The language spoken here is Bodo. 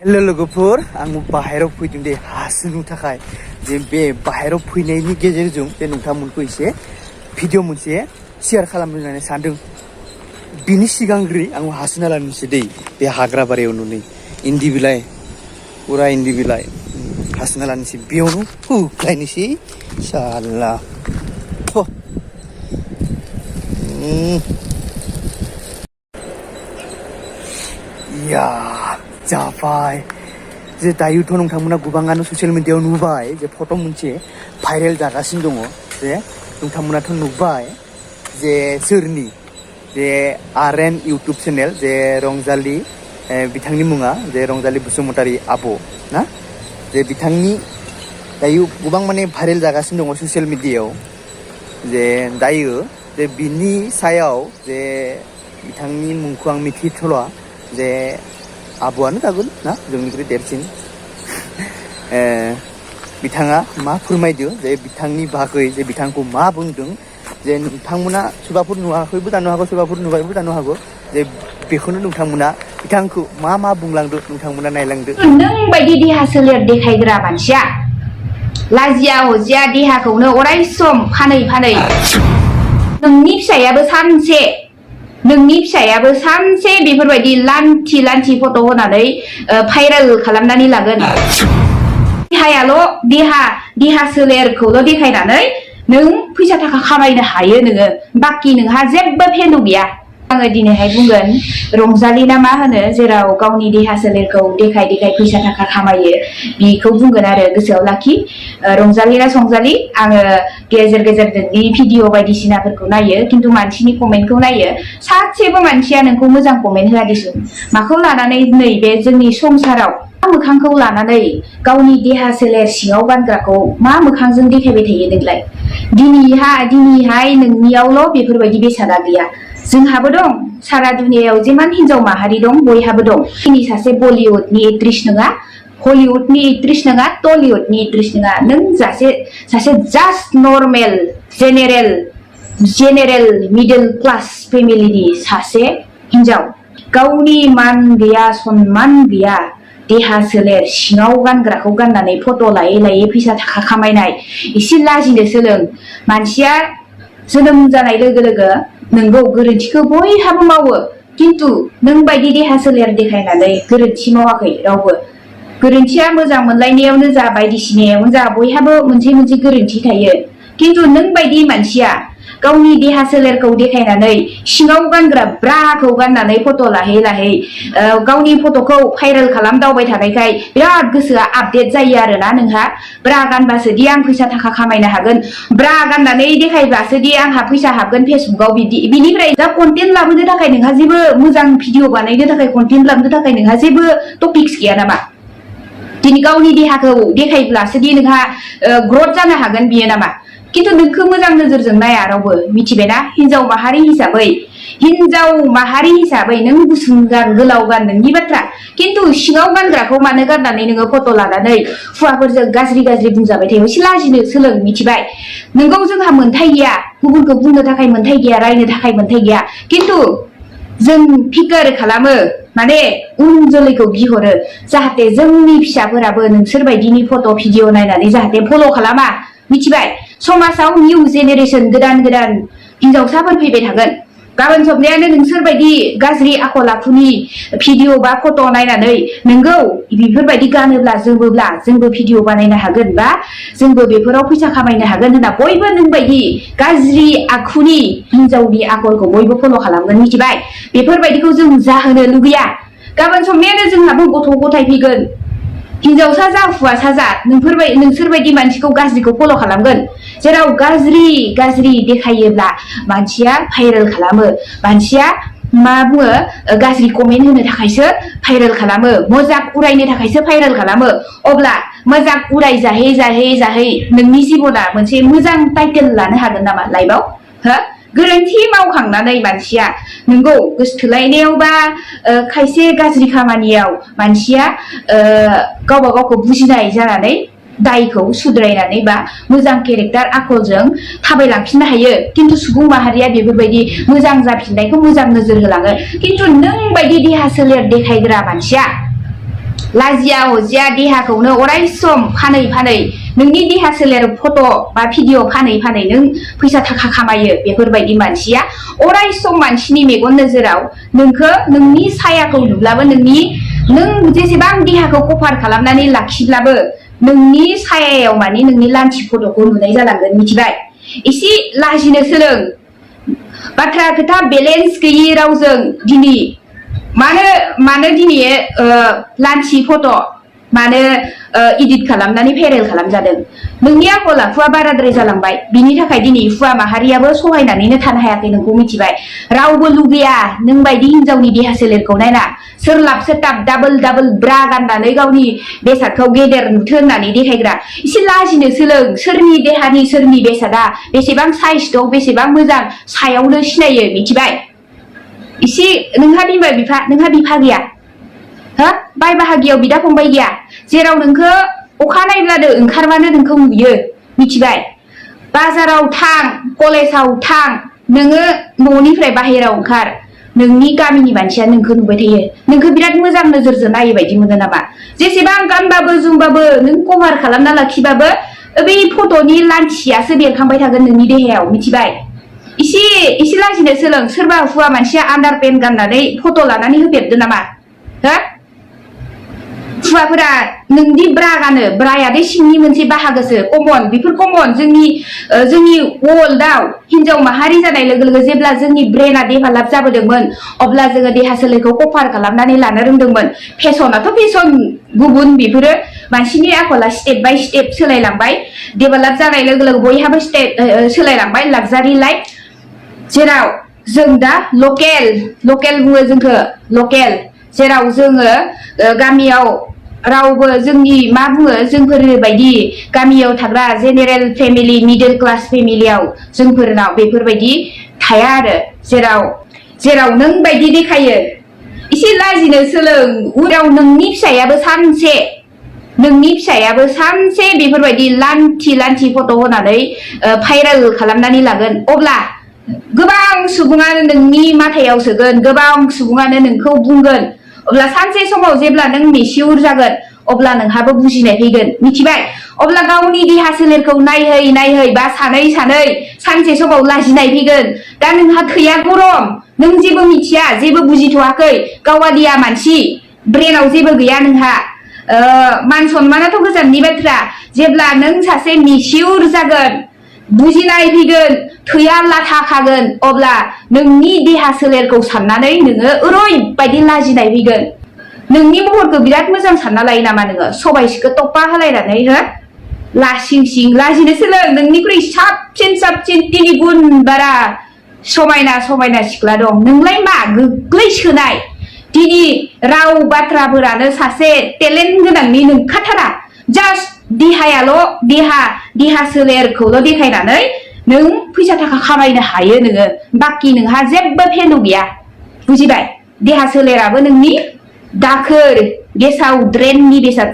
हेलो लोगोफोर आं बाहेराव फैदों दे हासुनो थाखाय जे बे बाहेराव फैनायनि गेजेरजों जे नोंथांमोनखौ एसे भिडिअ मोनसे शेयार खालामनो होननानै सानदों। बिनि सिगांग्रो आं हासुना लानोसै दै बे हाग्रा बारियाव नुनै इन्दि बिलाइ पुरा इन्दि बिलाइ हासुना लानोसै बेयावनो हुख्लायनोसै साला या जाबाय जे दायोथ' नोंथांमोना गोबाङानो ससियेल मिडियायाव नुबाय जे फट' मोनसे भाइरेल जागासिनो दङ जे नोंथांमोनाथ' नुबाय जे सोरनि जे आरएन इउटुब चेनेल जे रंजालि बिथांनि मुङा जे रंजालि बसुमतारी आब' ना जे बिथांनि दायो गोबां माने भाइरेल जागासिनो दङ ससियेल मिडियायाव जे दायो जे बिनि सायाव जे बिथांनि मुंखौ आं मिथिथ'ला जे आब'आनो जागोन ना जोंनिख्रुइ देरसिन बिथाङा मा फोरमायदो जे बिथांनि बागै जे बिथांखौ मा बुंदों जे नोंथांमोना सोरबाफोर नुवाखैबो जानो हागौ सोरबाफोर नुबायबो जानो हागौ जे बेखौनो नोंथांमोना बिथांखौ मा बुंलांदो नोंथांमोना नायलांदो। नों बायदि देहा सोलेर देखायग्रा मानसिया लाजिया हजिया देहाखौनो अराय सम फानै नोंनि फिसायाबो सानसे बेफोरबायदि लान्थि फट' होनानै भाइरेल खालामनानै लागोन। देहा सोलेरखौल' देखायनानै नों फैसा थाखा खामायनो हायो नोङो बाखि नोंहा जेबो भेलु गैया। आङो दिनैहाय बुंगोन रंजालिना मा होनो जेराव गावनि देहा सोलेरखौ देखाय फैसा थाखा खामायो बेखौ बुंगोन आरो गोसोआव लाखि रंजालिना संजालि आङो गेजेर नोंनि भिडिअ बायदिसिनाफोरखौ नायो खिन्थु मानसिनि कमेन्टखौ नायो सासेबो मानसिया नोंखौ मोजां कमेन्ट होआ दिसुन माखौ लानानै नैबे जोंनि संसाराव मोखांखौ लानानै गावनि देहा सोलेर सिङाव गानग्राखौ मा मोखांजों देखायबाय थायो नोंलाय दिनैहाय नोंनियावल' बेफोरबायदि बेसादा गैया जोंहाबो दं सारा दुनियायाव जेमान हिनजाव माहारि दं बयहाबो दं। दिनै सासे बलिउडनि एक्ट्रिस नङा हलिउडनि एक्ट्रिस नङा टलिउडनि एक्ट्रिस नङा नों सासे just normal general middle class फेमिलिनि सासे हिनजाव गावनि मान गैया सनमान गैया देहा सोलेर सिङाव गानग्राखौ गाननानै फट' लायै फैसा थाखा खामायनाय एसे लाजिनो सोलों। मानसिया जोनोम जानाय लोगो नोंगौ गोरोन्थिखौ बयहाबो मावो खिन्थु नों बायदि देहा सोलेर देखायनानै गोरोन्थि मावाखै रावबो। गोरोन्थिया मोजां मोनलायनायावनो जा बायदिसिनायावनो जा बयहाबो मोनसे गोरोन्थि थायो खिन्थु नों बायदि मानसिया गावनि देहा सोलेरखौ देखायनानै सिङाव गानग्रा ब्राखौ गाननानै फट' लाहै गावनि फट'खौ भाइरेल खालामदावबाय थानायखाय बिराद गोसोआ आपडेट जायो आरोना नोंहा ब्रा गानबासोदि आं फैसा थाखा खामायनो हागोन ब्रा गाननानै देखायबासोदि आंहा फैसा हाबगोन फेसबुकाव बिनिफ्राय दा कन्टेन्ट लाबोनो थाखाय नोंहा जेबो मोजां भिडिअ बानायनो थाखाय कन्टेन्ट लाबोनो थाखाय नोंहा जेबो टपिक्स गैया नामा? दिनै गावनि देहाखौ देखायब्लासोदि नोंहा ग्रथ जानो हागोन बियो नामा? खिन्थु नोंखौ मोजां नोजोरजों नाया रावबो मिथिबायना हिनजाव माहारि हिसाबै नों गुसुं गान गोलाव गान नोंनि बाथ्रा खिन्थु सिङाव गानग्राखौ मानो गाननानै नोङो फट' लानानै हुवाफोरजों गाज्रि बुंजाबाय थायो एसे लाजिनो सोलों मिथिबाय। नोंगौ जोंहा मोन्थाय गैया गुबुनखौ बुंनो थाखाय मोन्थाय गैया रायनो थाखाय मोन्थाय गैया खिन्थु जों फिकार खालामो माने उन जोलैखौ गिहरो जाहाथे जोंनि फिसाफोराबो नोंसोरबायदिनि फट' भिडिअ नायनानै जाहाथे फल' खालामा मिथिबाय। समाजाव निउ जेनेरेसन गोदान हिनजावसाफोर फैबाय थागोन गाबोन सबनायानो नोंसोरबायदि गाज्रि आखल आखुनि भिडिअ बा फट' नायनानै नोंगौ बेफोरबायदि गानोब्ला जोमोब्ला जोंबो भिडिअ बानायनो हागोन बा जोंबो बेफोराव फैसा खामायनो हागोन होनना बयबो नोंबायदि गाज्रि आखुनि हिनजावनि आखलखौ बयबो फल' खालामगोन मिथिबाय। बेफोरबायदिखौ जों जाहोनो लुगैया गाबोन सबनायानो जोंहाबो गथ' गथाय फैगोन हिनजावसा जा हौवासा जा नोंसोरबायदि मानसिखौ गाज्रिखौ फल' खालामगोन जेराव गाज्रि देखायोब्ला मानसिया भाइरेल खालामो मानसिया मा बुङो गाज्रि कमेन्ट होनो थाखायसो भाइरेल खालामो मजाक उरायनो थाखायसो भाइरेल खालामो अब्ला मजाक उराय जाहै नोंनि जिबना मोनसे मोजां टाइटेल लानो हागोन नामा लाइफआव हो? गोरोन्थि मावखांनानै मानसिया नोंगौ गोसोथोलायनायाव बा खायसे गाज्रि खामानियाव मानसिया गावबा गावखौ बुजिनाय जानानै दायखौ सुद्रायनानै बा मोजां केरेक्टार आखलजों थाबायलांफिननो हायो खिन्थु सुबुं माहारिया बेफोरबायदि मोजां जाफिननायखौ मोजां नोजोर होलाङो खिन्थु नों बायदि देहा सोलेर देखायग्रा मानसिया लाजिया हजिया देहाखौनो अराय सम फानै फानै नोंनि देहा सोलेर फट' बा भिडिअ फानै फानै नों फैसा थाखा खामायो बेफोरबायदि मानसिया अराय सम मानसिनि मेगन नोजोराव नोंखौ नोंनि सायाखौ नुब्लाबो नों जेसेबां देहाखौ कभार खालामनानै लाखिब्लाबो नोंनि सायायाव माने नोंनि लान्थि फट'खौ नुनाय जालांगोन मिथिबाय एसे लाजिनो सोलों बाथ्रा खोथा बेलेन्स गैयि रावजों दिनै मानो दिनै लान्थि फट' मानो इडिट खालामनानै भाइरेल खालामजादों नोंनि आखल आखुआ बाराद्राय जालांबाय बिनि थाखाय दिनै हुवा माहारियाबो सहायनानैनो थानो हायाखै नोंखौ मिथिबाय रावबो लुगैया नों बायदि हिनजावनि देहा सोलेरखौ नायना सोरलाब सोरथाब डाबल ब्रा गाननानै गावनि बेसादखौ गेदेर नुथो होननानै देखायग्रा एसे लाजिनो सोलों सोरनि देहानि सोरनि बेसादा बेसेबां साइज दं बेसेबां मोजां सायावनो सिनायो मिथिबाय एसे नोंहा बिफा गैया हो बाय बाहागियाव बिदा फंबाय गैया जेराव नोंखौ अखा नायब्लानो ओंखारबानो नोंखौ नुयो मिथिबाय बाजाराव थां कलेजाव थां नोङो न'निफ्राय बाहेराव ओंखार नोंनि गामिनि मानसिया नोंखौ नुबाय थायो नोंखौ बिराद मोजां नोजोरजों नायो बायदि मोनो नामा जेसेबां गानबाबो जोमबाबो नों कभार खालामना लाखिबाबो बै फट'नि लान्थियासो बेरखांबाय थागोन नोंनि देहायाव मिथिबाय एसे लाजिनो सोलों सोरबा हुवा मानसिया आन्डार पेन्ट गाननानै फट' लानानै होफेरदो नामा हो हुवाफोरा नोंदि ब्रा गानो ब्रायादे सिंनि मोनसे बाहागोसो कमन बेफोर कमन जोंनि वर्ल्डआव हिनजाव माहारि जानाय लोगो लोगो जेब्ला जोंनि ब्रेना डेभेलप जाबोदोंमोन अब्ला जोङो देहा सोलेरखौ कभार खालामनानै लानो रोंदोंमोन फेशनाथ' फेशन गुबुन बेफोरो मानसिनि आखला स्टेप बाय स्टेप सोलायलांबाय डेभेलप जानाय लोगो लोगो बयहाबो स्टेप सोलायलांबाय लाक्जारि लाइफ जेराव जों दा लकेल बुङो जोंखौ लकेल जेराव जोङो गामियाव रावबो जोंनि मा बुङो जोंफोर बायदि गामियाव थाग्रा जेनेरेल फेमिलि मिडल क्लास फेमिलियाव जोंफोरनाव बेफोरबायदि थाया आरो जेराव नों बायदि देखायो एसे लाजिनो सोलों उनाव नोंनि फिसायाबो सानसे बेफोरबायदि लान्थि फट' होनानै भाइरेल खालामनानै लागोन अब्ला गोबां सुबुङानो नोंनि माथायाव सोगोन गोबां सुबुङानो नोंखौ बुंगोन अब्ला सानसे समाव जेब्ला नों मेसिउर जागोन अब्ला नोंहाबो बुजिनाय फैगोन मिथिबाय अब्ला गावनि देहा सोलेरखौ नायहै बा सानै सानसे समाव लाजिनाय फैगोन दा नोंहा थैया गरम नों जेबो मिथिया जेबो बुजिथ'वाखै गावालिया मानसि ब्रेनाव जेबो गैया नोंहा मान सनमानाथ' गोजाननि बाथ्रा जेब्ला नों सासे मेसिउर जागोन बुजिनाय फैगोन थैया लाथा खागोन अब्ला नोंनि देहा सोलेरखौ साननानै नोङो ओरैबायदि लाजिनाय फैगोन नोंनि महरखौ बिराद मोजां सानना लायो नामा नोङो सबायसिखौ टपा होलायनानै हो लासिं लाजिनो सोलों नोंनिख्रुइ साबसिन 3 गुन बारा समायना सिख्ला दं नोंलाय मा गोग्लैसोनाय दिनै राव बाथ्राफोरानो सासे टेलेन्ट गोनांनि नोंखाथारा जास्ट देहा सोलेरखौल' देखायनानै नों फैसा थाखा खामायनो हायो नोङो बाखि नोंहा जेबो भेलु गैया बुजिबाय देहा सोलेराबो नोंनि दाखोर गेसाव ड्रेननि बेसाद